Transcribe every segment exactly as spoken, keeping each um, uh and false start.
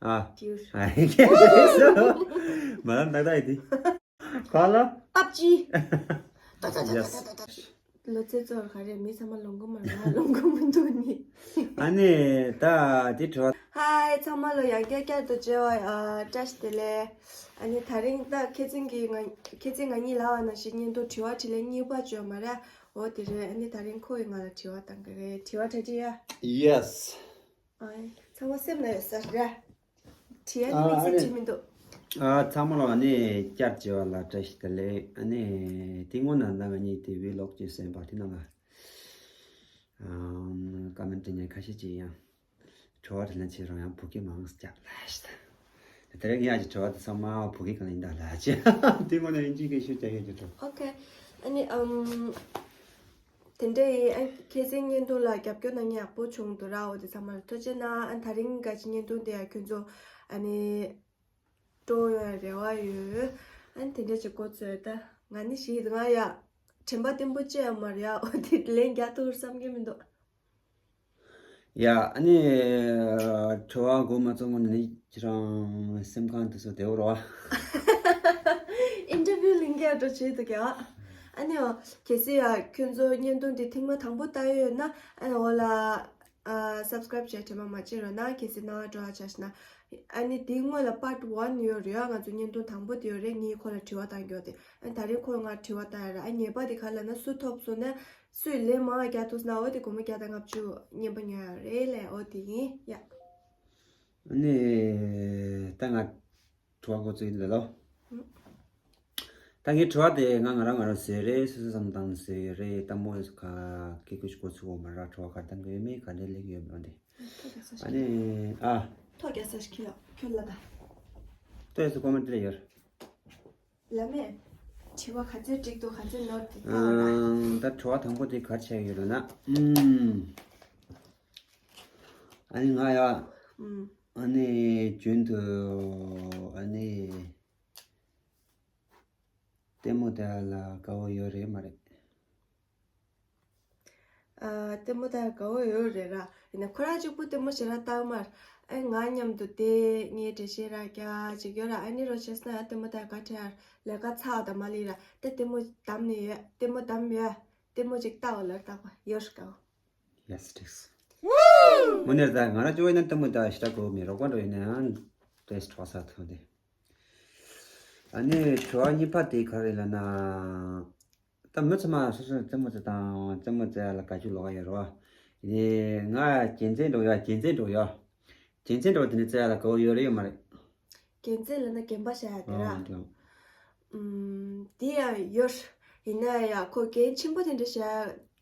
ཨ། ཏིའུ། ཨ། ཧེ་གེ་རེད་སོ། མ་ལ་ཏག་ཏག་ཡིན་ཏེ། ག་ལ། པབ་ཅི། ཡེས། ལོ་ཚད་ཚོར་ག་རེ་མི་ཚང་མ་ལོང་གི་མ་རེད། ང་ལོང་གི་མི་འདུག་ནི། ཨ་ནི་ད་དེ་དྲི་བ། ཧའི། ཚང་མ་ལོ་ཡང་བསྐྱར་བསྐྱར་དུ་མཇལ་བ། ཨ། བཀྲ་ཤིས་བདེ་ལེགས། ཨ་ནི་ད་རིང་ད་ཁྱེད་ཚང་གི་ང་ཁྱེད་ཚང་ང་གཉིས་ལབ་པ་ནང་བཞིན་བརྙན་ཐུང་དྲི་བ་དྲིས་ལན་གཉིས་པ་བྱོས་མ་རེད། འོ་དེ་རེད། ཨ་ནི་ད་རིང་ཁོ་ཡིས་ང་ལ་དྲི་བ་བཏང་གི་རེད། དྲི་བ་གྲ་སྒྲིག་ཡ། ཡེས། ཨ། ཚང་མ་སེམས་ན་ཡོད་ས་རེད། དྲི་ཡ་ནི་དམིགས་བསལ་དྲི་མི་འདུག་ཨ། ཚང་མ་ལ་ཨ་ནི་བསྐྱར་བྱས་པ་ལ་བཀྲ་ཤིས་བདེ་ལེགས། ཨ་ནི་དེ་སྔོན་ན་ད་ང་གཉིས་དེ་བི་ལོག་ཅིག་གསན་པ་དེ་ནང་ལ། ཨམ། ཀ་མེན་ཊི་ཉན་ཁ་ཤས་ཅིག་ཡང་། དྲི་བ་དྲིས་ལན་བྱེད་རོགས། ཡང་བོད་སྐད་མང་ཙམ་རྒྱབ་ལབ་ཤི་ད། དེ་རིང་ངས་ཀྱི་དྲི་བ་དེ་ཚང་མ་བོད་སྐད་གང་ལ་ཡིན་ད་ལབ་ཅི། དེ་སྔོན་ན་ཡིན་གཅིག་གི་ཤུགས་རྒྱག་ཡོད་ཀྱི་འགྲོ། ཨོ་ཁེ། ཨ་ནི་ཨམ། དེ་འདྲ་ཡིན། ཨ། ཁྱེད་ཚོའི་བརྙན་ཐུང་ལ་རྒྱབ་སྐྱོར་གནང་མཁན་ཡག་པོ་བྱུང་འདུག་ར། འོ་དེ་ཚང་མ་ལ་ཐུགས་རྗེ་གནང་། ཨ། ད་རིང་ག་ཅི་བརྙན་ཐུང་དེ་ཡང་ཁྱོད་ཚོ་ཨ་ནི་སྤྲོ་ཡོང་རེ་བ་ཡོད། ཨ་ནི་དེ་འདྲ་ཅིག་འགོ་ཚུགས་ད། ང་ནི་ཞིག་ང་ཡ་དྲན་པ་བརྟན་པོ་ཅི་ཡང་མ་རེད་ཡ། འོ་དེ་ལན་རྒྱག་ཐུབ་བསམ་གྱི་མི་འདུག་ཡ། ཨ་ནི་དྲི་བ་འགོ་མ་བཙུགས་སྔོན་ནས་ཁྱེད་རང་སེམས་ཁམས་དེ་ཚོ་བདེ་པོ་རེད་བ། ཨིན་ཊར་བིའུ་ལེན་གྱི་འགྲོ་བྱེད་འདུག་ག་ཨ་ནི་འོ། གལ་སྲིད་ཡ་ཁྱོད་ཚོ་བརྙན་ཐུང་འདི་ཐེངས་མ་དང་པོ་ལྟ་ཡོད་ན། ཨ་ནི་འོ་ལ། ཨ། སབ་སི་ཀ་རེབ་བྱས་དྲན་པ་མ་བརྗེད་རོགས་གནང་། གལ་སྲིད་སྣང་བ་འགྲོ་བ་ཆགས་ཤི་ན། ཨ་ནི་དེའི་སྔོན་ལ་པཱར་ཊི་ཝན་ཡོད་རེད་ཡ། ང་ཚོ་བརྙན་ཐུང་དང་པོ་དེ་ཡོད་རེད། ངས་ཁོ་ལ་དྲི་བ་བཏང་རྒྱུ་དེ། ཨ་ནི་ད་རིང་ཁོས་ང་དྲི་བ་བཏང་ཡ་རེད། ཨ། ཉེས་པ་དེ་ག་ལབ་ན་སུ་ཐོབ་སོང་ན། སུས་ལན་མང་བ་རྒྱག་ཐུབ་སོང་ན་འོ་དེ་སྒོར་མོ་བརྒྱ་དང་ལྔ་བཅུ་རྔན་པ་ཉོ་ཡ་རེད་ལབ། འོ་དེ་ཡིན་ཡ། ཨ་ནི་ད་ང་དྲི་བ་འགོ་བཙུགས་ཡིན་ལ་ལོ། ཨུ། ད་ངའི་དྲི་བ་དེ་ང་ང་རང་ང་རང་བཟོས་རེད། སོ་སོ་བསམ་བཏང་བཟོས་རེད། ལྟད་མོ་ག་གི་ཀུ་ཅི་གོ་ཚུགས་འོ་མ་ར། དྲི་བ་ག་རེ་བཏང་གི་ཡོད་མེད། ག་འདྲས་སླེབས་ཀྱི་ཡོད་མེད། འོ་འདི། ཐོ་རྒྱག་ས་ཞིག་ཨ་ནི། ཨ། ཐོ་རྒྱག་ས་ཞིག་ཁྱོད་ལ་ཁྱོད་ལ་ད། ལྟོས་སུ་ཀོ་མེན་ཊི་ལ་ཡོད། ལ་མེ། དྲི་བ་ག་ཚོད་འགྲིག་འདུག་ག་ཚོད་ནོར་འདུག་ལྟ་བ་ན། ཨང་། ད་དྲི་བ་དང་པོ་དེ་ག་རེ་བྱས་ཡོད་ལ་ན། ཨུམ། ཨ་ནི་ང་ཡ། ཨུམ། ཨ་ནི་རྒྱུན་དུ། ཨ་ནི། ལྟད་མོ་ལྟ་ཡ་ལ་དགའ་བོ་ཡོད་རེད་མ་རེད། ཨ། ལྟད་མོ་ལྟ་ཡ་དགའ་བོ་ཡོད་རེད་ར། ཡིན་ན་ཁོ་རང་གཅིག་པུ་ལྟད་མོ་ཞེ་དྲག་ལྟ་གི་མ་རེད། ཨེ། ང་མཉམ་དུ་དེ་ངའི་འགྲེལ་བཤད་རག་རྒྱ་ཅིག་ཡོད་ར། ཨ་ནི་རོ་ཤེས་ན་ལྟད་མོ་ལྟ་ཡ་དགའ་བྲལ་ལས་ཀ་ཚ་བ་དང་མ་ལི་ར། དེ་ལྟད་མོ་བདམས་ནས་ཡོད། ལྟད་མོ་བདམས་ཡོད། ལྟད་མོ་ཅིག་ལྟ་བ་ལ་ལྟ་བ་ཡོད་ར་དགའ་བོ། ཡེས། ཊིགས། དངོས་གནས་ད་ང་རང་ཅོ་ཡིན་ན་ལྟད་མོ་ལྟ་ཞེ་དྲག་དགའ་བོ་མེད། རོགས་པ་འགྲོ་ཡིན་ན་ཡང་ཏེས་གྲོགས་ས་ཐོན་ཏེ། ཨ་ནི་དྲི་བ་གཉིས་པ་དེ་ག་རེ་ལབ་ན། ད་མི་ཚང་མ་སོ་སོའི་རྩེད་མོ་རྩེ་དང་རྩེད་མོ་རྩེ་ཡ་ལ་དགའ་སྐྱོ་ལོག་ཡ་ཡོད་རེད་བ། ཡིན་ནའི་ང་རྒྱལ་མཚན་འགྲོ་ཡ། རྒྱལ་མཚན་འགྲོ་ཡ། རྒྱལ་མཚན་འགྲོ་དེ་ནི་རྩེ་ཡ་ལ་དགའ་བོ་ཡོད་རེད་ཡོད་མ་རེད། རྒྱལ་མཚན་ལབ་ན་རྒན་པ་བཞག་ཡ་དེ་ར། ཨོ་དེ་ཡང་། ཨུམ། དེ་ཡང་ཡོད། ཡིན་ན་ཡང་ཁོ་རྒན་ཆེན་པོ་དེ་འདྲ་བཞག་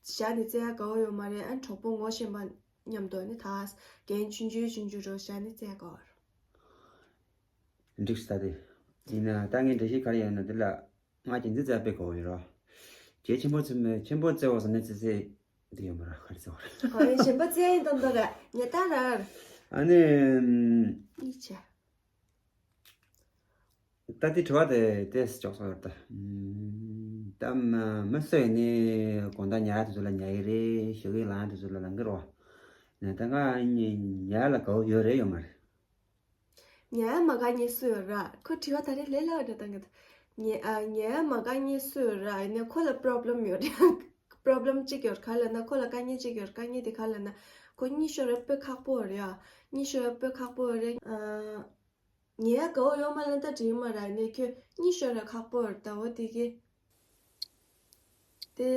བཞག་ནས་རྩེ་ཡ་དགའ་བོ་ཡོད་མ་རེད། ཨ། གྲོགས་པོ་ངོ་ཤེས་པ་མཉམ་དུ་ནི་ད་རྒན་ཆུང་ཆུང་ཆུང་ཆུང་འགྲོ་བཞག་ནས་རྩེ་ཡ་དགའ་བོ་རེད། འགྲིག་སོང་ད་དེ། ཡིན་ན་ད་ངའི་འགྲེལ་བཤད་ག་རེ་ཡོད་ན་དེ་ལ། ང་རྒྱལ་མཚན་རྩེ་ཡ་དཔེ་དགའ་བོ་ཡོད་ར། རྒན་ཆེན་པོ་ཚོ་མེད། ཆེན་པོ་རྩེ་བ་སོང་ནས་རྩེ་རྩེ་འདི་ཡོད་མ་ར། ག་རེ་རྩེ་བ་ར། ཨོ་ཡ། གཞན་པ་རྩེ་ཡིན་དོན་དག་ར། ཉེ་ད་ར། ཨ་ནི། ཡིད་ཆེ། ད་དེ་དྲི་བ་དེ་ཏེས་ལྕོགས་སོང་ཡོད་ད། ཨམ། ད་མ་མི་སུ་ཡིན་ནའི་དགོང་དག་ཉལ་ཡ་དེ་ཚོ་ལ་ཉལ་གི་རེད། ཞོགས་ཀས་ལངས་ཡ་དེ་ཚོ་ལ་ལངས་གི་རེད་བ། ནས་ད་ང་ཉལ་ཡ་ལ་དགའ་བོ་ཡོད་རེད་ཡོད་མ་རེད། ཉལ་ཡ་མ་དགའ་མཁན་སུ་ཡོད་ར། ཁོ་དྲི་བ་ད་རེས་ལས་སླ་བ་འདྲ་བཏང་གི་འདུག་ཉལ། ཨ། ཉལ་ཡ་མ་དགའ་མཁན་སུ་ཡོད་ར། ཡིན་ནའི་ཁོ་ལ་པྲོབ་ལེམ་ཡོད་རེད། པྲོབ་ལེམ་གཅིག་ཡོད། ག་རེ་ལབ་ན་ཁོ་ལ་དཀའ་ངལ་གཅིག་ཡོད། དཀའ་ངལ་དེ་ག་རེ་ལབ་ན། ཁོ་གཉིད་ཤོར་ཡ་དཔེ་ཁག་པོ་རེད་ཡ། གཉིད་ཤོར་ཡ་དཔེ་ཁག་པོ་རེད། ཨ། ཉལ་ཡ་དགའ་བོ་ཡོད་མ་རེད་ལབ་ན་ད་འགྲིག་མ་རེད། ཡིན་ནའི་ཁྱོད་གཉིད་ཤོར་ཡ་ཁག་པོ་རེད་ད། འོ་དེ་གི། དེ་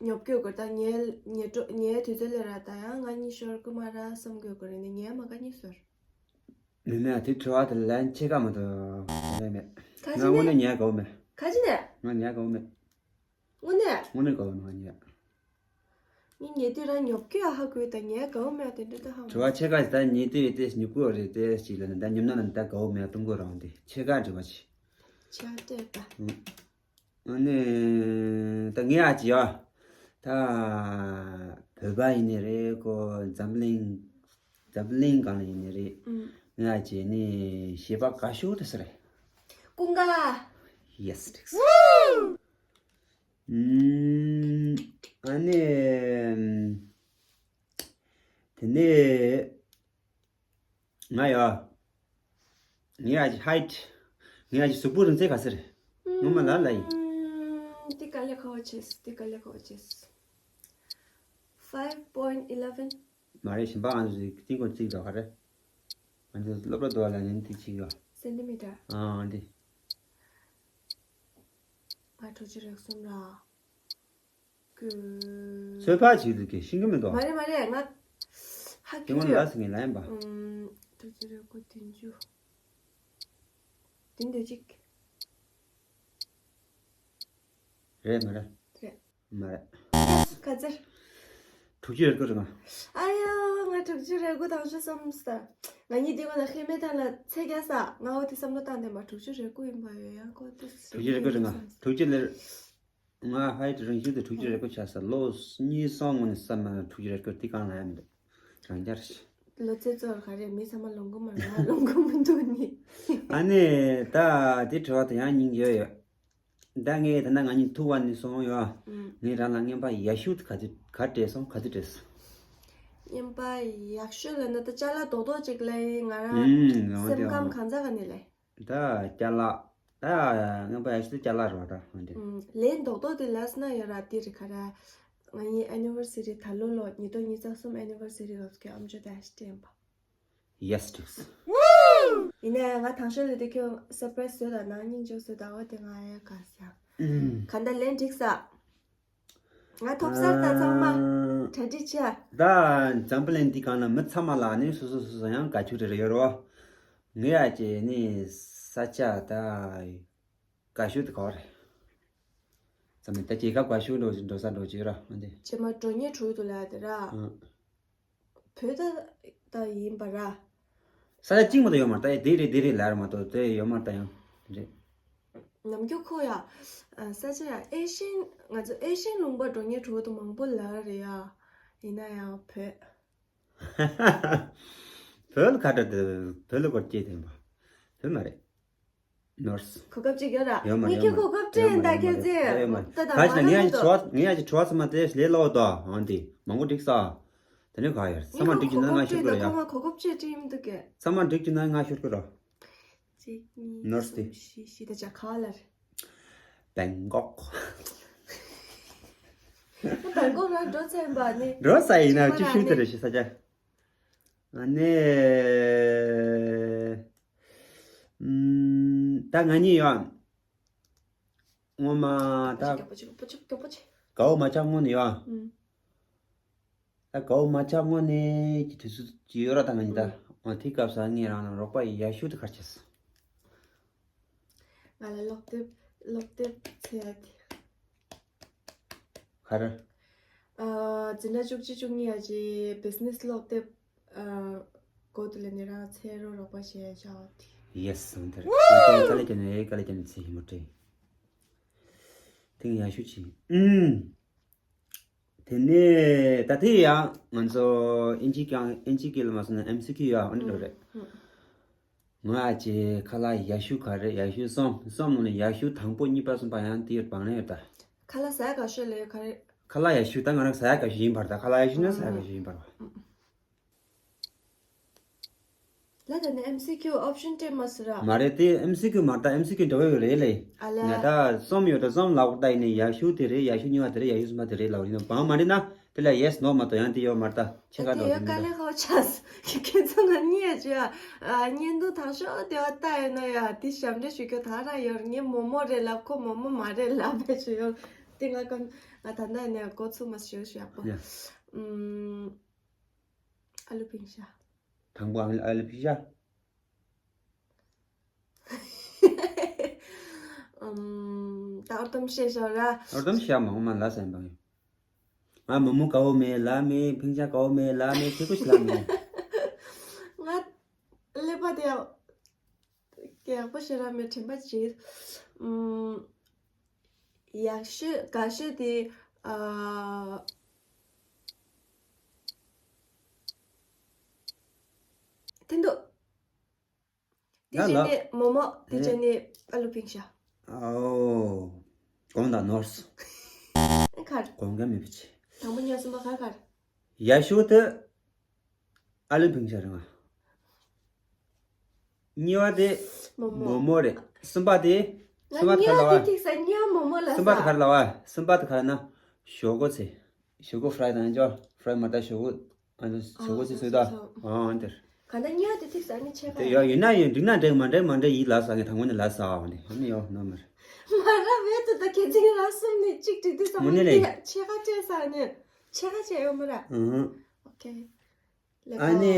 ཉོབ་སྐྱོ་དགོས་ད། ཉལ་ཉལ་འགྲོ་ཉལ་དུས་ཚོད་ལས་ར། ད་ཡང་ང་གཉིད་ཤོར་གི་མ་ར་བསམ་དགོས་དགོས་རེད། ནི་ཉལ་མ་དགའ་གཉིད་ཤོར། མེད་མེད། དེ་དྲི་བ་དེ་ལན་ཕྱེད་ཀ་མ་གཏོགས་མེད་མེད། ཁ་ང་ཅི་དངོས་ནས་ནས། ཉལ་དགའ་བོ་མེད། ཁ་ཅི་ནས། ང་ཉལ་དགའ་བོ་མེད། དངོས་གནས། དངོས་གནས་དགའ་བོ་མེད་ང་ཉལ། ངས་ཉལ་དུས་རང་ཉོབ་སྐྱོ་ཧ་གོ་ད། ཉལ་དགའ་བོ་མེད་དེ་འདྲ་ད་ཧ་མ། དྲི་བ་ཕྱེད་ཀ་ཞིག་ད་ཉལ་དུས་དེ་ཉོབ་སྐྱོ་རེད་དེ་ཅིག་ལ་ནི་ད་ཉོབ་ན་ནི་ད་དགའ་བོ་མེད་གཏོང་དགོས་རང་དེ་ཕྱེད་ཀ་དྲི་བ་ཅིག་ཆ་སྤྲད་པ། ཨ་ནི་ད་ངས་ཨ་ཅི་ཡ། ད་བོད་པ་ཡིན་ནི་རེད། ཁོ་འཛམ་གླིང་འཛམ་གླིང་སྒང་ལ་ཡིན་ནི་རེད། ཨུམ། ངས་ཨ་ཅི་ནི་གཞས་པ་དགའ་ཤོས་དེ་སུ་རེད། ཀུན་དགའ། ཡེས། ཊིགས། ཨུམ། ཨ་ནི་དེ་ནས། ང་ཡ། ངའི་ཨ་ཅེ་height། ངའི་ཨ་ཅེ་གཟུགས་པོ་རིང་ཚད་ག་ཚོད་རེད། ངོ་མ་ལ་ལ་ཡིན། ཨུམ། དེ་དཀའ་ལས་ཁག་པོ་བྱས། དེ་དཀའ་ལས་ཁག་པོ་བྱས། Five point eleven། མ་རེད། གཞན་པ་ང་ཚོ་གཏིང་སྐོར་བརྩིགས་འདུག་ག་རེད། ང་ཚོ་སློབ་གྲྭ་དུ་བ་ལ་ནན་དེ་ཅིག་ཡོད། སེན་ཏི་མི་ཊར། ཨ་འདི། ང་དྲུག་ཅུ་རེ་གསུམ་ར། ཚོད་དཔག་བྱེད་དུས་ཀྱི་ཤེས་ཀྱི་མི་འདུག་མ་རེད་མ་རེད། ང་ཧ་གི་གི་ལ་སི་ངས་ལ་ཡིན་པ། ཨུམ། དྲུག་ཅུ་རེ་དགུ། བདུན་ཅུ། བདུན་དོན་གཅིག་རེད་མ་རེད། རེད། མ་རེད། ག་ཚོད། དྲུག་ཅུ་རེ་དགུ་རེད་ང་། ཨ་ཡ། ང་དྲུག་ཅུ་རེ་དགུ་དང་ཤོ་སམ་སྟ། ང་གཉིས་དེ་གོ་ན་ཧེ་མེ་ཐང་ལ་ཚེ་རྒྱ་ས། ང་འོ་དེ་བསམ་བློ་བཏང་དེ་མ་དྲུག་ཅུ་རེ་དགུ་ཡིན་པ་ཡོད་ཡ་གོ་དེ། དྲུག་ཅུ་རེ་དགུ་རེད་ང་། དྲུག་ཅུ་ལེར། ང་height རིང་ཤོས་དེ་དྲུག་ཅུ་རེ་དགུ་ཆགས་ས། ལོ་གཉིས་གསུམ་སྔོན་ནས་བསམ་ན་དྲུག་ཅུ་རེ་དགུ་དེ་གང་ལ་ཡང་མི་འདུག་རང་རྒྱལ་རེད། ལོ་ཚད་ཚོར་ག་རེ་མི་ཚང་མ་ལོང་གི་མ་རེད། ང་ལོང་གི་མི་འདུག་ནི། ཨ་ནི་ད་དེ་དྲི་བ་དེ་ཡང་སྙིང་རྗེ་ཡོད། ད་ངས་ད་ལྟ་ང་གཉིས་ཐུག་པ་ནས་བཟུང་ཡོད། ཨུམ། ངས་རང་ལ་རྔན་པ་ཡག་ཤོས་དེ་ག་དུས་ག་སྤྲད་སོང་། ག་དུས་སྤྲད་སོང་། རྔན་པ་ཡག་ཤོས་ལ་ན་ད་ཅ་ལག་རྡོག་རྡོག་ཅིག་ལ་ཡིན། ང་རང་ཨུམ། ཡང་སེམས་ཁམས་གང་ཚ་ག་ནས་ལས། ད་ཅ་ལག་ད་རྔན་པ་ཡག་ཤོས་དེ་ཅ་ལག་རེད་བ་ད་འོན་ཏེ། ཨུམ། ལན་རྡོག་རྡོག་དེ་ལབ་ན་ཡོད་ར་དེ་རེད་ག་ར། ང་གཉིས་anniversary ད་ལོ་ལོ་ཉིས་སྟོང་ཉི་ཤུ་རྩ་གསུམ་anniversary སྐབས་སུ་ཨམ་ཅོག་དེ་ཨ་ཤི་སྤྲད་ཡིན་པ། Yes འགྲིགས། ཡིན་ནའི་ང་དང་ཤོས་ལ་དེ་ཁྱོད་surprise བཟོས་དང་ན་སྙིང་རྗེ་བཟོས་དང་འོ་དེ་ང་ཡ་ག་ཟ། ཨུམ། ག་འདྲ་ལན་འགྲིགས་ས། ང་ཐོབ་སར་ད་ཚང་མ་ཨ་གྲ་སྒྲིག་བྱས། ད་འཛམ་བུ་གླིང་འདི་སྒང་ལ་མི་ཚང་མ་ལ་ནི་སོ་སོ་སོ་སོ་ཡང་དགའ་ཤོས་རེ་རེ་ཡོད་རེད་བ། ངའི་ཨ་ཅེ་ནི་ས་ཆ་ད་དགའ་ཤོས་དེ་ག་བ་རེད། ཙམ་ནས་ད་རྒྱལ་ཁབ་དགའ་ཤོས་འགྲོ་འགྲོ་ས་འགྲོ་བྱེད་ར་འོན་ཏེ། རྗེས་མ་འགྲོ་ཉེ་དྲུག་ཏུ་ལ་དེ་ར། ཨ། བོད་ད་ད་ཡིན་པ་ར། ས་ཆ་གཅིག་མ་གཏོགས་ཡོད་མ་རེད། ད་དེ་རེད་དེ་རེད་ལབ་ར་མ་གཏོགས་དེ་ཡོད་མ་རེད། ད་ཡང་རེད། ནམ་རྒྱུན་ཁོ་ཡ། ས་ཆ་ཡ་ཨེ་ཤན། ང་ཚོ་ཨེ་ཤན་ལུང་པ་འགྲོ་ཉེ་དྲུག་ཏུ་མང་པོ་ལ་རེད་ཡ། ཡིན་ན་ཡང་བོད། བོད་ལ་ཁ་བྲལ་ཏེ་བོད་ལ་སྐོར་སྐྱེས་ཐེན་པ། བོད་མ་རེད། ནོར་སི། གོ་སྐབས་ཅིག་ཡོད་ར། ཡོད་མ་རེད། ངས་ཁྱོད་གོ་སྐབས་སྤྲད་ཡིན་ད་ཁྱེད་ཚེ། ཡོད་མ་རེད། ད་ད་ག་ཞིག་ན་ངས་ཡ་ཅི་དྲི་བ་ངས་ཡ་ཅི་དྲི་བ་ཚང་མ་དེ་ལས་སླ་བོ་དོ་འོན་ཏེ་མང་པོ་འགྲིག་ས། དེ་ནས་ག་ཡོད་ཚང་མ་འགྲིག་རྒྱུ་ན་ང་ཤོད་དགོས་ར་ཡ། ཁོ་མ་གོ་སྐབས་སྤྲད་ཀྱི་ཡིན་འདུག་གས། ཚང་མ་འགྲིག་རྒྱུ་ན་ང་ཤོད་དགོས་ར། གཅིག་གཉིས། ནོར་སི། གསུམ་བཞི་བཞི་ད་ཅག་ག་ལ་རེད། བེང་ཀོག་བེང་ཀོག་ལ་འགྲོ་ཚན་པ་ནི། འགྲོ་ས་ཡིན་ན་ཅི་ཤུལ་དེ་རེ་ཞིག་ས་ཆ། ཨ་ནེ། ད་ང་གཉིས་ཡོད། སྔོན་མ་ད། སྐྱོ་པོ་ཅིག་སྐྱོ་པོ་ཅིག་སྐྱོ་པོ་ཅིག་དགའ་བོ་མ་ཆགས་སྔོན་ནས་ཡོད། ཨུམ། ད་དགའ་བོ་མ་ཆགས་སྔོན་ནས་ཀྱི་དུས་ཚོད་ཅིག་ཡོད་ར་ད་ང་གཉིས་ད། ཨུམ། འོ་དེ་སྐབས་སུ་ངས་རང་ལ་རོགས་པ་ཡག་ཤོས་དེ་གར་བྱས་སོང་། ང་ལ་ཀློག་དེབ་ཀློག་དེབ་ཚད་ཡ་དེ། ག་རེ། ཨ། འཛིན་གྲྭ་བཅུ་གཅིག་བཅུ་གཉིས་ཡ་གི་བི་ཛི་ནེ་སི་ཀློག་དེབ། ཨ། གོ་དུ་ལེན་ནི་རང་ཚེ་རོ་རོགས་པ་བྱས་བྱ་བ་དེ། ཡེ་སི་འདིར་དཀའ་ལས་བརྒྱབ་ནས་དཀའ་ལས་བརྒྱབ་ནས་ཚེ་ཧི་མོ་སྤྲད། དེང་ཡག་ཤོས་ཅིག་ཨུམ། དེ་ནས་ད་ལྟའི་ཡང་ང་ཚོ་ཨིན་ཇི་ཀྱང་ཨིན་ཇི་སྐད་ལ་མ་སོང་ན་ཨེམ་སི་ཀིའུ་ཡ་འོ་འདྲ་རེད། ང་ཨ་ཅེ་ཁ་ལག་ཡག་ཤོས་ག་རེ། ཡག་ཤོས་གསུམ། གསུམ་ནང་ནས་ཡག་ཤོས་དང་པོ་གཉིས་པ་གསུམ་པ་ཡང་དེ་ཡོད་པང་ནས་ཡོད་ད། ཁ་ལག་ཟ་ཡག་ག་ཤོད་ལས་ག་རེ། ཁ་ལག་ཡག་ཤོས་ད་ང་རང་ཟ་ཡག་ག་ཤོས་ཡིན་པར་ད། ཁ་ལག་ཡག་ཤོས་ན་ཟ་ཡག་ག་ཤོས་ཡིན་པར་བ། ལ་ད་ནི་ཨེམ་སི་ཀིའུ་ཨོབ་ཤན་སྤྲད་མ་སུ་ར། མ་རེད་དེ་ཨེམ་སི་ཀིའུ་མ་རེད་ད། ཨེམ་སི་ཀིའུ་འདྲ་བོ་ཡོད་རེད་ལེ། ཨ་ལ། ང་ད་གསུམ་ཡོད་ད། གསུམ་ལག་པར་ད་ཡིན་ནས་ཡག་ཤོས་དེ་རེད། ཡག་ཤོས་གཉིས་པ་དེ་རེད། ཡག་ཤོས་གསུམ་པ་དེ་རེད་ལབ་ཡིན་ན་བང་མ་རེད་ན། དེ་ལ་ཡེ་སི་ནོ་མ་གཏོགས་ཡང་དེ་ཡོད་མ་རེད་ད། ཆེ་ཁ་དེ་འགྲོ་ཡོད་དེ་དཀའ་ལས་ཁག་ཆགས། ཁྱེད་ཚོ་ང་གཉིས་ཡ་ཅི་ཡ། བརྙན་ཐུང་དང་ཤོག་དེ་བ་ལྟ་ཡོད་ན་ཡ་དེ་ཞབས་འདྲེན་ཞུ་རྒྱུ་ད་ར་ཡོད། ངས་མོ་མོ་རེད་ལབ། ཁོ་མོ་མོ་མ་རེད་ལབ་པའི་ཞུ་ཡོད། དེ་ང་ཀམ་ང་ད་ལྟ་ནས་འགོ་ཚུགས་མ་ཞུ་ཞུ་ཡག་པོ། ཡ། ཨུམ། ཨ་ལུ་ཕིང་ཤ། དང་པོ་ཨ་ལུ་ཕིང་ཤ། ཨུམ། ད་ཨོར་ཏམ་བཤད་ཤོག་ར། ཨོར་ཏམ་བཤད་མ་འོང་མ་ལ་སེམས་པ། ང་མོ་མོ་དགའ་བོ་མེད་ལ་མེད། ཕིང་ཤ་དགའ་བོ་མེད་ལ་མེད། ཁྱི་ཁུ་ཤི་ལ་མེད། ང་ཀླད་པ་དེ་ཡག་པོ་ཞེ་དྲག་མེད། དྲན་པ་བརྗེད། ཨུམ། ཡག་ཤོས་དགའ་ཤོས་དེ། ཨ། དེ་འདུག་དེ་ཡ་ལ། བྱས་ནས་མོག་མོག་དེ་ཨེ། བྱས་ནས་ཨ་ལུ་ཕིང་ཤ། ཨོ། དགོངས་དག་ནོར་སོང་། ཨེ་གར། དགོངས་འགལ་མེད་པ་བྱས། དང་པོ་གཉིས་གསུམ་པ་གར་གར། ཡག་ཤོས་དེ་ཨ་ལུ་ཕིང་ཤ་རེད་ང་། གཉིས་པ་དེ་མོ་མོ། མོ་མོ་རེད། གསུམ་པ་དེ། ང་གསུམ་པ་དེ་ག་རེ་ལབ་པ། གཉིས་པ་དེ་ཐིག་ས། གཉིས་པ་མོ་མོ་ལ་ས། གསུམ་པ་དེ་ག་རེ་ལབ་པ། གསུམ་པ་དེ་ག་རེ་ན། ཞོག་ཁོག་ཚེ། ཞོག་ཁོག་ཧྥ་རའི་དང་ཅོ། ཧྥ་རའི་མ་ད་ཞོག་ཁོག་ཨ་ནི་ཞོག་ཁོག་ཚེ་ཚོད་ད། ཨ་འདིར། ག་ན་གཉིས་པ་དེ་ཐིག་ས་ནི་ཆེ་ཁ། དེ་ཡོད་ཡིན་ན་ཡིན། འགྲིག་ན་འགྲིག་མ་འགྲིག་མ་འགྲིག་ཡིན་ལབ་ས། ངས་དང་པོ་ནས་ལབ་ས། ཨ་ནི་ཨ་ནི་ཡོད་ན་མར། མ་ར་བས་ཏུ་ད་གལ་ཆེན་ལ་གསུམ་ནས་གཅིག་འགྲིག་དུས་ཙམ་མོ་ནི་ལས། ཆེ་ཁ་ཆེ་ས་ནི་ཆེ་ཁ་ཆེ་ཡོད་མ་ར། ཨུ་ཧུ། ཨོ་ཁེ། ཨ་ནི།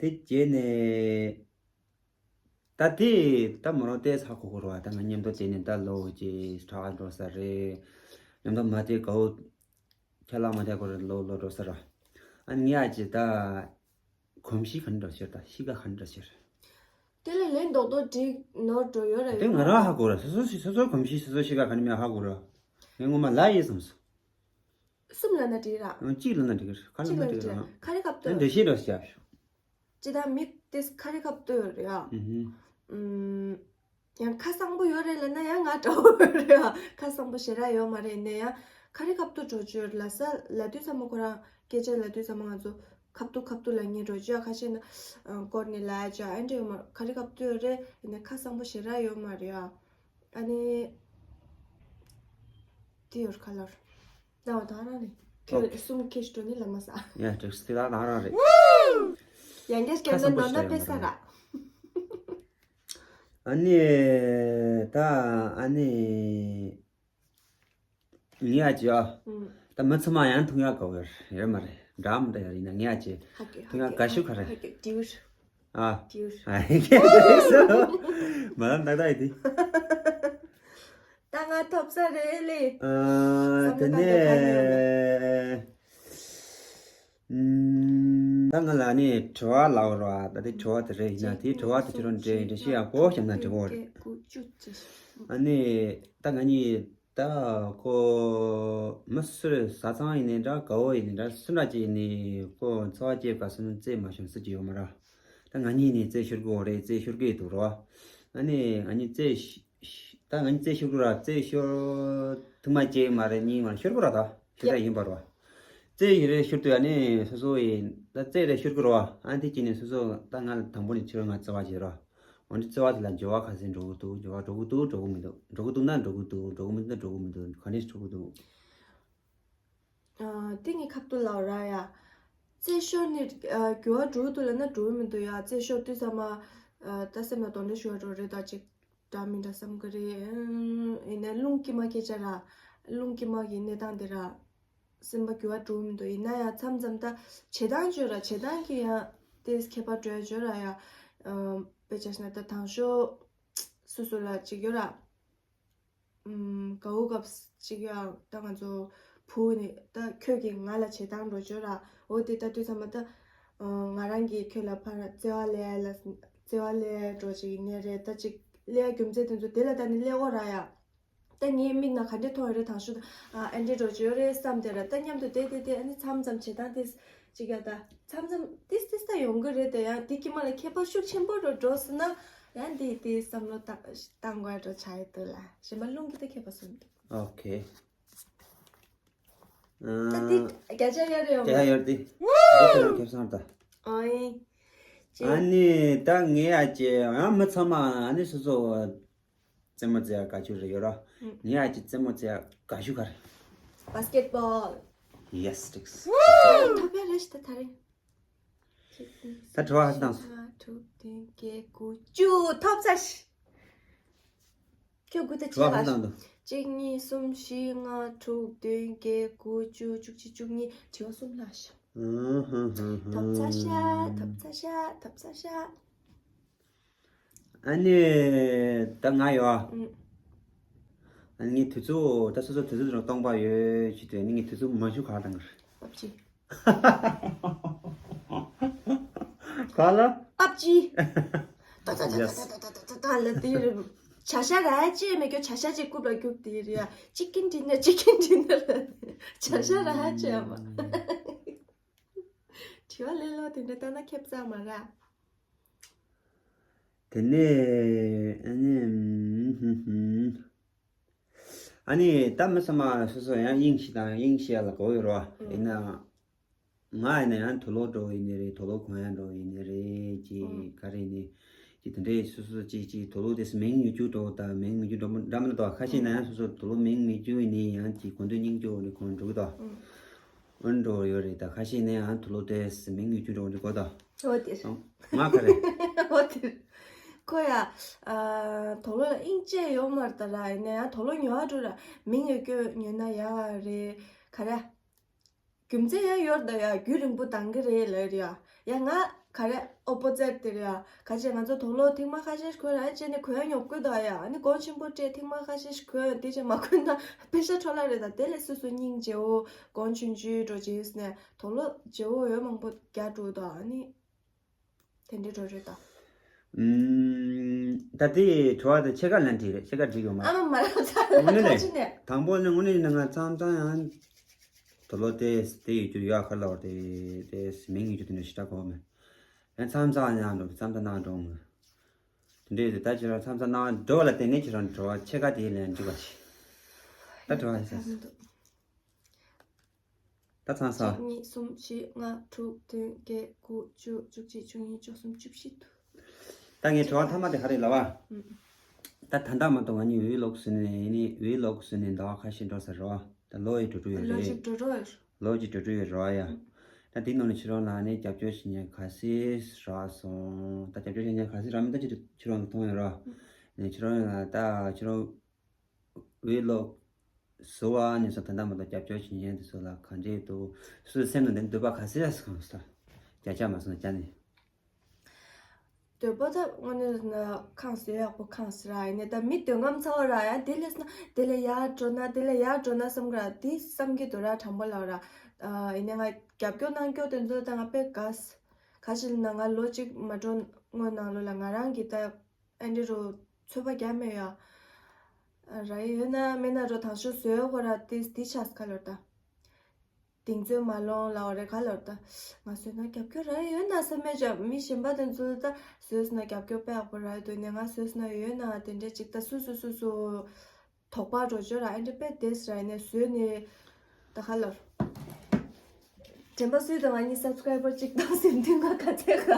དེ་རྗེས་ནས། ད་དེ་ད་མོ་རང་ཏོག་ཙམ་ཧ་གོ་གི་རེད་པ། ད་ང་མཉམ་དུ་བསྡད་ནས་ད་ལོ་གཅིག་གྲྭ་པ་འགྲོ་ས་རེད། མཉམ་དུ་མ་བསྡད་གའོ། ཁྱེད་ལ་མ་བསྡད་གོ་རེད། ལོ་ལོ་འགྲོ་ས་ར། ཨ་ངས་ཨ་ཅེ་ད། གོམས་གཤིས་ག་འདྲ་བྱེད་ད། གཤིས་ཀ་ག་འདྲ་བྱེད། དེ་ལས་ལན་རྡོག་རྡོག་འགྲིག་ནོར་འགྲོ་ཡོད་ར་དེ་ཡོད་ང་མ་རང་ར། ཧ་གོ་ར། སོ་སོ་ཞིག་སོ་སོའི་གོམས་གཤིས་སོ་སོའི་གཤིས་ཀ་ག་འདྲ་མེད་ཧ་གོ་ར། ངས་ངོ་མ་ལབ་ཡིན་བསམ་སོང་། གསུམ་ལབ་ན་འགྲིག་ར། ཨང་གཅིག་ལབ་ན་འགྲིག་ར། ག་རེ་གཅིག་ལབ་ན་ལབ་འགྲིག་འགྲིག་ར། ར། ཁ་རི་ཁ་ད་ཐོ། འགྲེལ་བཤད་འདྲ་ཞིག་བྱ་ཤོག་ཅི་ད་མི་དེ་ཁ་རི་ཁ་ཐོ་ཡོད་རེད་ཡ། ཨུ་ཧུ། ཨུམ། ཡང་ཁ་གསང་པོ་ཡོད་རེད་ལབ་ན་ཡང་ང་འདྲ་བོ་ཡོད་རེད་ཡ། ཁ་གསང་པོ་ཞེ་དྲག་ཡོད་མ་རེད་ནས་ཡང་ཁ་རི་ཁ་ཐོ་འགྲོ་བཅོས་ལབ་ས་ལབ་དུས་ཙམ་པ་ཁོ་རང་སྐད་ཆ་ལབ་དུས་ཙམ་པ་ང་ཚོ་ཁ་ཐོ་ཁ་ཐོ་ལབ་ཉན་འགྲོ་བཅོས། ཁ་ཤས་ན་སྐོར་ནས་ལབ་བཅོས། ཨ་འདྲ་ཡོད་མ་རེད། ཁ་རི་ཁ་ཐོ་ཡོད་རེད་ནས་ཁ་གསང་པོ་ཞེ་དྲག་ཡོད་མ་རེད་ཡ། ཨ་ནི། དེ་ཡོད་ཁ་ལོར། ན་བ་ད་རང་རེད། ཁྱོད་ཨོ་ཁེ། གསུམ་ཁེ་ཤི་འགྲོ་ནི་ལ་མ་ས། ཡ་དྲེགས་སི་ད་རང་རང་རེད། ཡང་བསྐྱར་སྐྱབས་ན་ནོར་ན་དཔེ་ས་ར། ཨ་ནི། ད་ཨ་ནི། ངས་ཨ་ཅེ་ཨ། ཨུམ། ད་མི་ཚང་མ་ཡང་མཐོང་ཡག་དགའ་བོ་ཡོད་མ་རེད། འདྲ་མི་འདྲ་ཡོད་ཡིན་ན་ངས་ཨ་ཅེ་མཐོང་ཡག་དགའ་ཤོས་ག་རེ། ཧ་གོ་ཧ་གོ་ཧ་གོ་ཧ་གོ་ཧ་གོ་ཨ། ཏིའུ། ཨ་ཧེ་ཧེ་སོ། མ་ལ་ནག་ད་ཡི་ཏི། ད་ང་ཐོབ་ས་རེད་ལེ། ཨ། བསམ་བློ་དེ་ནས། བཏང་དགོས་ད་ནི་ཡོད་རེད། ཨམ། ད་ང་ལ་ནི་དྲི་བ་ལབ་རོགས། ད་དེ་དྲི་བ་དེ་རེད་ཡིན་ན་དེའི་དྲི་བ་དེ་ཁྱེད་རང་འདྲི་འདྲི་ཤེས་ཡག་པོ་བྱམས་ན་དྲི་བ་རེད། ཨ་ནི་ད་ང་གཉིས། ད་ཁོ་མི་སུ་རེད། བཟའ་ཚང་ཡིན་ནའི་འདྲ། དགའ་བོ་ཡིན་ནའི་འདྲ། སུ་འདྲ་ཅིག་ཡིན་ནའི་ཁོ་འཚོ་བ་སྐྱེལ་སྐབས་སུ་ནི་རྩེད་མ་ཤོར་སྲིད་ཀྱི་ཡོད་མ་རེད། ད་ང་གཉིས་ནི་རྩེད་ཤོར་གི་ཡོད་རེད། རྩེད་ཤོར་གི་འདུག་རོ། ཨ་ནི་ང་གཉིས་རྩེད་ཤ་ཤ་ད་ང་གཉིས་རྩེད་ཤོར་གི་ར། རྩེད་ཤོར་ཐུག་མ་སྐྱེལ་མ་རེད། གཉིས་མ་ཤོར་གི་ར། ད་ཤོར་ཡ་ཡིན་པ་རོ། རྩེད་ཡི་རེད་ཤོར་དུས་ཨ་ནི་སོ་སོ་ཡིན་ད་རྩེད་རེད་ཤོར་གི་རོ། ཨ་དེ་ཅི་ནི་སོ་སོ་ད་ང་ལ་དང་པོ་ནས་ཁྱོད་ང་རྩེད་པ་བྱེད་རོ། འོན་ཏེ་རྩེ་བ་དེ་ལ་འགྱུར་བ་ག་ཚོད་འགྲོ་གི་འདུག་འགྱུར་བ་འགྲོ་གི་འདུག་འགྲོ་གི་མི་འདུག་འགྲོ་གི་འདུག་ན་འགྲོ་གི་འདུག་འགྲོ་གི་མི་འདུག་ན་འགྲོ་གི་མི་འདུག་ག་འདྲས་འགྲོ་གི་འདུག་ཨ། དེ་ངས་ཁ་ཐུག་ལབ་ར་ཡ། རྩེད་ཤོར་ནས་ཨ་འགྱུར་བ་འགྲོ་གི་འདུག་ལབ་ན་འགྲོ་གི་མི་འདུག་ཡ། རྩེད་ཤོར་དུས་ཙམ་མ་ཨ་ད་སེམས་ལ་གདོན་འདྲེ་ཞུ་བ་འགྲོ་རེད། ད་ཅིག་འདྲ་མི་འདྲ་བསམ་གི་རེད། ཨ་ཡིན་ན་རླུང་དཀྱིལ་མ་སྐད་ཆ་ར། རླུང་དཀྱིལ་མ་གི་གནས་སྟངས་དེ་ར། སེམས་པ་འགྱུར་བ་འགྲོ་མི་འདུག་ཡིན་ན་ཡང་མཚམས་མཚམས་ད་བྱེད་སྟངས་བརྗོད་ར། བྱེད་སྟངས་ཀྱི་ཡང་དེ་ཁྱད་པར་འགྲོ་ཡ་བརྗོད་ར་ཡ། ཨམ། དཔེ་ཆ་བཞག་ན་ད་དང་ཤོས་སོ་སོ་ལ་ཅིག་ཡོད་ར། ཨམ། དགའ་བོ་སྐབས་ཅིག་ཡང་ད་ང་ཚོ་བུ་ནི་ད་ཁྱོད་ཀྱིས་ང་ལ་བྱེད་སྟངས་འགྲོ་བརྗོད་ར། འོ་དེ་ལྟ་དུས་ཙམ་མ་ད་ང་རང་གིས་ཁྱོད་ལ་ཕར་རྩེ་བ་ལས་ལ་རྩེ་བ་ལས་འགྲོ་ཅིག་ཡིན་ནའི་རེད། ད་ཅིག་ལས་རྒྱུ་མཚན་དེ་ཚོ་དེ་ལ་ད་ནི་ལས་འོ་ར་ཡ། ད་ངའི་མིག་ནང་ག་འདྲས་མཐོང་ཡོད་རེད། དང་ཤོས་ད་ཨ་འདྲས་འགྲོ་བྱོས་རེད་བསམ་དེ་ར། ད་མཉམ་དུ་བསྡད་དེ་དེ་ཨ་ནི་མཚམས་མཚམས་བྱེད་སྟངས་དེ་ཅིག་ཡ་ད་མཚམས་མཚམས་ཏིས་ཏིས་ད་ཡོང་གི་རེད། དེ་ཡང་དེ་དཀྱིལ་མ་ལ་ཁྱད་པར་ཤུགས་ཆེན་པོ་འགྲོ་འགྲོ་སྲིད་ན་ཡང་དེ་དེ་བསམ་བློ་བཏང་བཏང་དགོས་འགྲོ་ཆགས་ཡོད་དུ་ལ་གཞན་པ་རླུང་གི་ད་ཁྱད་པར་སོང་འདུག་ཨོ་ཁེ། ད་དེ་བརྒྱ་ཆ་ཡར་ཡོང་བརྒྱ་ཆ་ཡར་དེ་འདི་ཁྱེད་རང་ཁེ་བཟང་ད། ཨོ་ཨེ། ཨ་ནི་ད་ངས་ཨ་ཅེ་ཡང་མི་ཚང་མ་ཨ་ནི་སོ་སོ། རྩེད་མོ་རྩེ་ཡ་དགའ་ཤོས་རེད་ཡོད་ར། ངའི་ཨ་ཅེ་རྩེད་མོ་རྩེ་ཡ་དགའ་ཤོས་ག་རེ། བྷ་སི་ཀེ་ཊི་བྷོལ། ཡེ་སི་ཊིག་སི། ཐོབ་ཡ་རེད་ཤི་ད་ད་རེད། ད་དྲི་བ་ཧ་ཅང་སོང་། དྲུག་བདུན་བརྒྱད་དགུ་བཅུ་ཐོབ་ཚར་ཤི། ཁྱོད་དགུ་ད་དྲི་བ་ཧ་ཅང་འདུག་གཅིག་གཉིས་གསུམ་བཞི་ལྔ་དྲུག་བདུན་བརྒྱད་དགུ་བཅུ་བཅུ་གཅིག་བཅུ་གཉིས་དྲི་བ་གསུམ་ལྷག་ཤི། ཐོབ་ཚར་ཤ། ཐོབ་ཚར་ཤ། ཐོབ་ཚར་ཤ། ཨ་ནི། ད་ང་ཡོད། ཨུ། ཨ་ནི་ངའི་དུས་ཚོད་ད་སོ་སོ་དུས་ཚོད་དུ་སྟོང་པ་ཡོད་ཅི་དུས་ཨ་ནི་ངའི་དུས་ཚོད་མ་ཞུ་ག་དང་ག་རེད། ཨབ་ཅི། ག་ལ། ཨབ་ཅི། ད་ད་ད་ད་ད་ད་ད་ད་ལ་དེ་རེད། བྱ་ཤ་ར་ཅེ་མེ་གྱོ་བྱ་ཤ་ཅེ་རྐུབ་ལ་རྒྱུག་དེ་རེད་ཡ། ཅི་ཀིན་ཌི་ནར་ཅི་ཀིན་ཌི་ནར་ལ་བྱ་ཤ་ར་ཅེ་ཨ་མ། དྲི་བ་ལས་ལོ་དེ་འདྲ་ལྟ་ན་ཁེབས་ཚ་མ་ར། དེ་ནས་ཨ་ནི། ཨ་ནི་ད་མི་ཚང་མ་སོ་སོ་ཡང་དབྱིངས་ཤིག་དང་དབྱིངས་ཤིག་ལ་གོ་ཡོད་རོ། ཨུ། ཡིན་ན། ང་ཡིན་ན་ཡང་དུག་ལོག་འགྲོ་ཡིན་ནི་རེད། དུག་ལོག་གོན་ཡ་འགྲོ་ཡིན་ནི་རེད། ཅི་ཨང་། ག་རེ་ཡིན་ནི། ཅི་དེ་འདྲའི་སོ་སོ་ཅི་ཅི་དུག་ལོག་དེ་མིང་ཡོད་རྒྱུ་འགྲོ་དང་མིང་མེད་རྒྱུ་འགྲོ་འདྲ་མི་འདྲ་འདུག་ཁ་ཤས་ན་ཡང་སོ་སོ་དུག་ལོག་མིང་མེད་རྒྱུ་ཡིན་ནི་ཡང་ཅི་གོན་དུས་སྙིང་རྗེ་བོ་ནི་གོན་འགྲོ་གི་འདུག་ཨང་། འོན་འགྲོ་ཡོད་རེད། ད་ཁ་ཤས་ནས་ཡང་དུག་ལོག་དེ་མིང་ཡོད་རྒྱུ་འགྲོ་འགྲོ་གི་འདུག་འོ་དེ་རེད། ཨང་། ང་ག་རེ། འོ་དེ་རེད། ཁོ་ཡ། ཨ། དུག་ལོག་ལ་དབྱིངས་ཆད་ཡོད་མ་རེད་ད་ར། ཡིན་ན་ཡང་དུག་ལོག་ཉོ་བ་འགྲོ་ར་མིང་ཡོད་རྒྱུ་ཉོས་ན་ཡག་རེད། ག་རེ། རྒྱུ་མཚན་ཡང་ཡོད་ད་ཡ། རྒྱུན་རིང་པོ་ལྡང་གི་རེད་ལབ་རེད་ཡ། ཡ་ང་ག་རེ་ཨོ་པོ་ཛིཊ་དེ་རེད་ཡ། ག་ཅེ་ང་ཚོ་དུག་ལོག་ཐེངས་མ་ཁ་ཤས་ཤིག་གོན་ར་ཅེ་ནི་གོན་ཉོབ་ཀུན་ད་ཡ། ཨ་ནི་གོང་ཆེན་པོ་སྤྲད་ཐེངས་མ་ཁ་ཤས་ཤིག་གོན་དེ་ཅེ་མ་གོན་ན་པེ་ཤ་འཕྲོ་བརླག་རེད་ད། དེ་ལས་སོ་སོ་སྙིང་རྗེ་བོ་གོང་ཆུང་ཆུང་འགྲོ་ཅེས་ནས་དུག་ལོག་རྗེ་བོ་ཡོད་མང་པོ་རྒྱག་འགྲོ་ད། ཨ་ནི་དེ་འདྲའི་འགྲོ་རེད་ད། ཨུམ། ད་ལྟའི་དྲི་བ་དེ་ཕྱེད་ཀ་ལན་བྲིས་རེད། ཕྱེད་ཀ་བྲིས་ཡོད་མ་རེད། ཨ་མ་མ་རེད་ད། དངོས་གནས་ལས་ཁ་ཅིག་ནས། དང་པོ་ནི་དངོས་གནས་ཡིན་ན་ང་མཚམས་མཚམས་ཡང་དུག་ལོག་དེ་དེ་ཡོད་རྒྱུ་ཡོད་ཁ་ལོག་དེ་དེ་མིང་ཡོད་རྒྱུ་དེ་འདྲ་ཞེ་དྲག་གོ་མེད། ཡང་མཚམས་མཚམས་ཡང་འགྲོ་མཚམས་མཚམས་ནང་འགྲོ་ངོ་། དེ་འདྲའི་དེ་ད་ཁྱེད་རང་མཚམས་མཚམས་ནང་འགྲོ་ལ་བརྟེན་ནས་ཁྱེད་རང་དྲི་བ་ཕྱེད་ཀ་དེའི་ལན་འགྲིག་པ་བྱེད། ད་དྲི་བ་ཡིན་ས། ད་ཚང་ས། གཅིག་གཉིས་གསུམ་བཞི་ལྔ་དྲུག་བདུན་བརྒྱད་དགུ་བཅུ་བཅུ་གཅིག་བཅུ་གཉིས་བཅུ་གསུམ་བཅུ་བཞི་འདུག་ད་ངའི་དྲི་བ་མཐའ་མ་དེ་ག་རེ་ལབ་པ། ཨུམ། ད་ད་ལྟ་མ་གཏོགས་ང་གཉིས་ཝི་ལོག་བཟོས་ནས་ཡིན་ནི་ཝི་ལོག་བཟོས་ནས་ཟླ་བ་ཁ་ཤས་འགྲོ་ས་རེད་བ། ད་ལོ་ཡི་འགྲོ་འགྲོ་ཡོད་ལོ་རེད། གཅིག་འགྲོ་འགྲོ་ཡོད། ལོ་གཅིག་འགྲོ་འགྲོ་ཡོད་རེད་བ་ཡ། ཨུམ། ད་དེའི་ནང་ནས་ཁྱེད་རང་ལ་ནི་རྒྱབ་སྐྱོར་བྱེད་མཁན་ག་ཚད་རག་སོང་། ད་རྒྱབ་སྐྱོར་བྱེད་མཁན་ག་ཚད་རག་མིན་ད་ཁྱེད་ཁྱེད་རང་ལ་མཐོང་ཡོད་རེད་བ། ཨུམ། ནས་ཁྱེད་རང་ལ་ད་ཁྱེད་རང་ཝི་ལོག་བཟོ་བ་ནས་བཟུང་ད་ལྟ་མ་གཏོགས་རྒྱབ་སྐྱོར་བྱེད་མཁན་དེ་ཚོ་ལ་ག་འདྲས་འདུག་སོ་སོའི་སེམས་ནང་དེ་འདོད་པ་ག་ཚད་ཡོད་སོང་ས། བརྒྱ་ཆ་མ་སོང་བརྒྱ་ནས། འདོད་པ་ད་དངོས་གནས་ན་ཁང་བཟོས་ཡག་པོ་ཁང་ཟེར་ར་ཡིན་ནས་ད་མི་འདོད་རྔམ་ཚ་བ་ར་ཡ། དེ་ལས་ན་དེ་ལས་ཡར་འགྲོ་ན་དེ་ལས་ཡར་འགྲོ་ན་བསམ་གི་ར་དེ་བསམ་གི་འདུག་ར་དྲང་པོ་ལབ་ར། ཨ་ཡིན་ནས་ང་རྒྱབ་སྐྱོར་གནང་སྐྱོར་དེ་ཚོ་ད་ང་དཔེ་དགའ། ག་ཞིག་ལ་ན་ང་ལོ་གཅིག་མ་འགྲོ་སྔོན་ནང་ལོ་ལ་ང་རང་གི་ད། ཨ་འདྲི་རུ་ཚོད་པ་རྒྱག་མེད་ཡ། ར་ཡོད་ན་མེད་ན་རུ་དང་ཤོ་བཟོས་ཁོ་ར་ཏིས་ཏི་ཆགས་ཁ་ལོར་ད། གདེང་ཚོད་མ་ལོང་ལ་འོ་རེ་ཁ་ལོར་ད། ང་བཟོས་ན་རྒྱབ་སྐྱོར་ར་ཡོད་ན་བསམ་མེད་ཅག་མི་གཞན་པ་དེ་ཚོ་ད་བཟོས་ན་རྒྱབ་སྐྱོར་དཔེ་ཡག་པོ་ར་ཡོད་དུས་ནས་ང་བཟོས་ན་ཡོད་ན་དེ་འདྲས་ཅིག་ད་སུ་སུ་སུ་སུ། དོགས་པ་འགྲོ་ཆོག་ར་ཨ་འདྲི་དཔེ་དེས་ར་ཡིན་ནས་བཟོས་ནས་ད་ཁ་ལོར། དྲན་པ་སུས་དང་ང་གཉིས་སབ་སི་ཀ་རའི་བར་གཅིག་བཏང་ཟིན་དུས་ང་ག་ཚད་ག་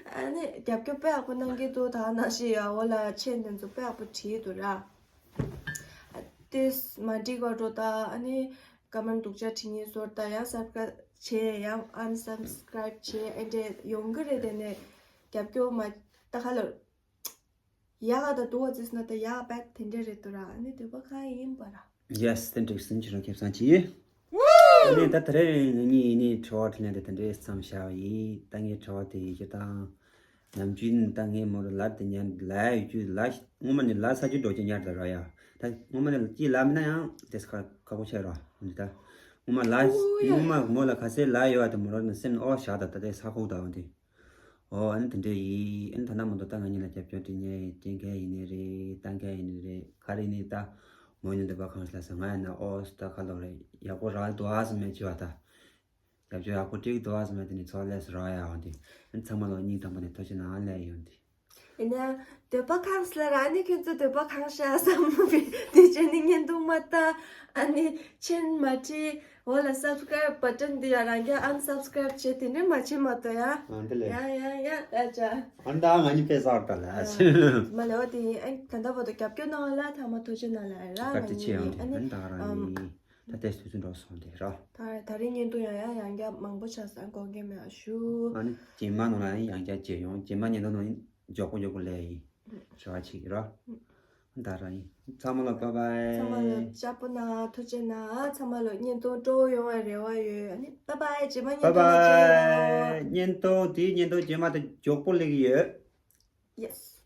ཨ་ནི་རྒྱབ་སྐྱོར་དཔེ་ཡག་པོ་གནང་གི་འདུག་ད་ནང་བཞིན་ཡ་འོ་ལ་མཆན་དེ་ཚོ་དཔེ་ཡག་པོ་བྲིས་འདུག་ར། ཏིས་མ་འགྲིག་པ་འགྲོ་ད་ཨ་ནི་ཀ་མན་སྡུག་ཅག་བྲིས་ཉེས་ཟོར་ད་ཡང་སབ་སི་ཀ་རའིབ་བྱས་ཡང་ཨན་སབ་སི་ཀ་རའིབ་བྱས་ཨེ་འདྲས་ཡོང་གི་རེད། དེ་ནས་རྒྱབ་སྐྱོར་མ་ད་ཁ་ལོར། ཡག་ག་ད་དུ་བ་ཙིས་ན་ད་ཡག་པད་དེ་འདྲས་རེད་དུ་ར་ཨ་ནི་འདོད་པ་གང་ཡིན་པ་ར། Yes དེ་འགྲིག་སིན་ཁྱེད་རང་ཁེབས་སང་ཅི། ཨ་ནི་ད་ད་རེས་ང་གཉིས་ཡིན་ནི་དྲི་བ་དྲིས་ལན་དེ་ད་འདྲས་མཚམས་བཞག་པ་ཡིན། ད་ངའི་དྲི་བ་དེ་ཡིན་གྱི་དང་། ནམ་རྒྱུན་ད་ངའི་མོར་ལར་དེ་ཉར་ལ་ཡོད་རྒྱུ་ལ་སྔོན་མ་ནས་ལ་ས་རྒྱུ་འགྲོ་རྒྱུ་ཉར་ད་ར་ཡ། ད་སྔོན་མ་ནས་ཅི་ལ་མིན་ན་ཡང་དེ་ཁ་ཁ་པོ་ཆེ་ར་འདི་ད། སྔོན་མ་ལ་སྔོན་མ་མོ་ལ་ག་ཚད་ལ་ཡོད་བ་དེ་མོ་ར་ནི་སེམས་ཨོ་བཞག་ད་ད་དེ་ས་ཁོག་ད་འོ་འདི། ཨོ་ཨ་ནི་དེ་འདྲ་ཡིན། ཨ་ནི་ད་ལྟ་མ་གཏོགས་ད་ང་གཉིས་ལ་རྒྱབ་སྐྱོར་དྲི་ཉེ་སྐྱེ་མཁན་ཡིན་ནི་རེད། ལྟ་མཁན་ཡིན་ནི་རེད། ག་རེ་ནི་ད་མོ་ཉིད་འདོད་པ་གང་ཞིག་ལ་ཟེར་ང་ཡིན་ན་ཨོ་ད་ཁ་ལོ་རེད་ཡག་པོ་རག་འདུག་ཨ་སེམས་མེད་བྱེད་པ་ད། རྒྱབ་སྐྱོར་ཡག་པོ་སྤྲད་འདུག་ཨ་སེམས་མེད་དེ་ནི་ཚོགས་ལས་སུ་རག་ཡ་འོ་འདི། ཨ་ནི་ཚང་མ་ལོ་སྙིང་ཐག་པ་ནས་ཐུགས་རྗེ་གནང་ལས་ཡོང་འདི། ཡིན་ན། འདོད་པ་གང་ཞིག་ལ་ར་ཨ་ནི་ཁྱོད་ཚོ་འདོད་པ་གང་ཤ་བསམ་པའི་དེ་བྱས་ནི་བརྙན་ཐུང་མ་ལྟ། ཨ་ནི་མཆན་མ་བྲིས། འོ་ལ་སབ་སི་ཀ་རའིབ་བ་ཊན་འདི་ཡ་རང་རྒྱ་ཨན་སབ་སི་ཀ་རའིབ་བྱས་དེ་འདྲས་མ་བྱེད་མ་གཏོགས་ཡ། ཨ་འདི་ལས། ཡ་ཡ་ཡ་ཡ་ཅ། ཨ་ད་ང་གཉིས་དཔེ་གསར་ད་ལ། མ་ལས་འོ་དེ་ཡིན་ཨ་ད་ལྟ་བར་དུ་རྒྱབ་སྐྱོར་གནང་བ་ལ་ཐ་མ་ཐུགས་རྗེ་གནང་ལ་ར་ང་བཀའ་དྲིན་ཆེ་ཡང་དེ་ཨ་ནི་ཨ་ད་རང་ཨམ། ཡིན། ད་ལྟའི་དུས་ཚོད་འགྲོ་སོང་དེ་ར། ད་ད་རིང་བརྙན་ཐུང་ཡང་ཡང་ཡང་བསྐྱར་མང་པོ་ཆགས་སོང་དགོངས་འགལ་མེད་ཨ་ཞུ། ཨ་ནི་རྗེས་མ་ནང་ལ་ཡང་ཡང་བསྐྱར་མཇལ་ཡོང་། རྗེས་མ་བརྙན་ཐུང་ནང་མགྱོགས་པོ་མགྱོགས་པོ་ལས་ཡིན། རེ་བ་བྱེད་ཀྱི་ར། ད་ར་ཡིན། ཚང་མ་ལ་བྷའི་བྷའི། ཚང་མ་ལ་ཅག་པོ་གནང་ཐུགས་རྗེ་གནང་། ཚང་མ་ལ་བརྙན་ཐུང་སྤྲོ་བོ་ཡོང་བའི་རེ་བ་ཡོད། ཨ་ནི་བྷའི་བྷའི། རྗེས་མ་བརྙན་ཐུང་ལ་མཇལ་ཡོང་། བྷའི་བྷའི། བརྙན་ཐུང་དེའི་བརྙན་ཐུང་རྗེས་མ་དེ་མགྱོགས་པོ་སླེབས་ཀྱི་ཡོད། Yes།